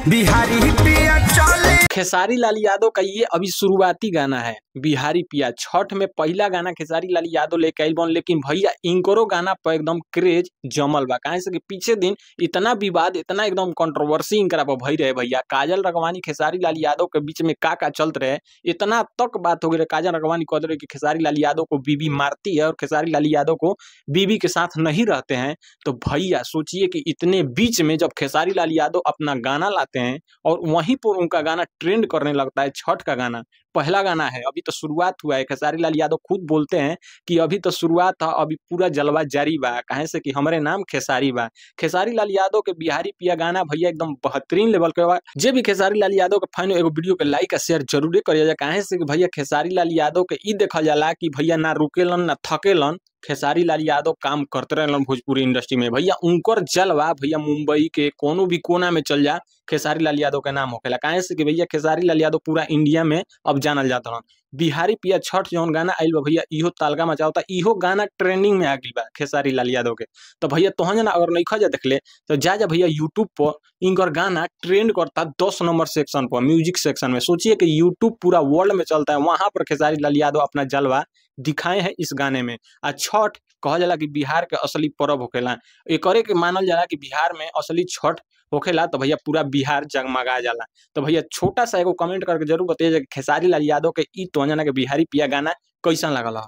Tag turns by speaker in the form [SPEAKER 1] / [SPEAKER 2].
[SPEAKER 1] बिहारी पिया चले।
[SPEAKER 2] खेसारी लाल यादव का ये अभी शुरुआती गाना है बिहारी पिया। छठ में पहला गाना खेसारी लाल यादव लेके आइल बन, लेकिन भैया इनकरो गाना पर एकदम क्रेज जमल बा। काहे से कि पीछे दिन इतना विवाद, इतना एकदम कंट्रोवर्सी इनकरा पर भई रहे भैया। काजल राघवानी खेसारी लाल यादव के बीच में का का चलत रहे, इतना तक बात हो गई। काजल राघवानी कह रहे कि खेसारी लाल यादव को बीबी मारती है और खेसारी लाल यादव को बीबी के साथ नहीं रहते हैं। तो भैया सोचिए कि इतने बीच में जब खेसारी लाल यादव अपना गाना लाते हैं और वहीं पर उनका गाना ट्रेंड करने लगता है। छठ का गाना पहला गाना है, अभी तो शुरुआत हुआ है। खेसारी लाल यादव खुद बोलते हैं कि अभी तो शुरुआत है, अभी पूरा जलवा जारी बा, काहे से कि हमरे नाम खेसारी बा। खेसारी लाल यादव के बिहारी पिया गाना भैया एकदम बेहतरीन लेवल के बा। जे भी खेसारी लाल यादव के फैन एगो वीडियो के लाइक आ शेयर जरूरे करिया जा, काहे से कि भैया खेसारी लाल यादव के ई देखल जाला कि भैया ना रुकेलन ना थकेलन। खेसारी लाल यादव काम करते रहलन भोजपुरी इंडस्ट्री में। भैया उनकर जलवा भैया मुंबई के कोनो भी कोना में चल जा खेसारी लाल यादव के नाम होखेला, काहे से कि भैया खेसारी लाल यादव पूरा इंडिया में अब जानल जात हन। बिहारी पिया छठ जौन गाना आइल बा भैया इहो तालका मचावता, इहो गाना ट्रेंडिंग में आ गइल बा खेसारी लाल यादव के। तो भैया तोहन जना अगर नइखा जा देखले तो जा जा भैया यूट्यूब पर इनकर गाना ट्रेंड करता 10 नंबर सेक्शन पर, म्यूजिक सेक्शन में। सोचिए कि यूट्यूब पूरा वर्ल्ड में चलता है, वहां पर खेसारी लाल यादव अपना जलवा दिखाए हैं इस गाने में। आ छठ कहल जाला कि बिहार के असली पर्व होखेला, एकरे के मानल जाला कि बिहार में असली छठ होखेला। तो भैया पूरा बिहार जगमगा जाला। तो भैया छोटा सा एगो कमेंट करके जरूर बताइए खेसारी लाल यादव के ई तो जना के बिहारी पिया गाना कैसन लागल।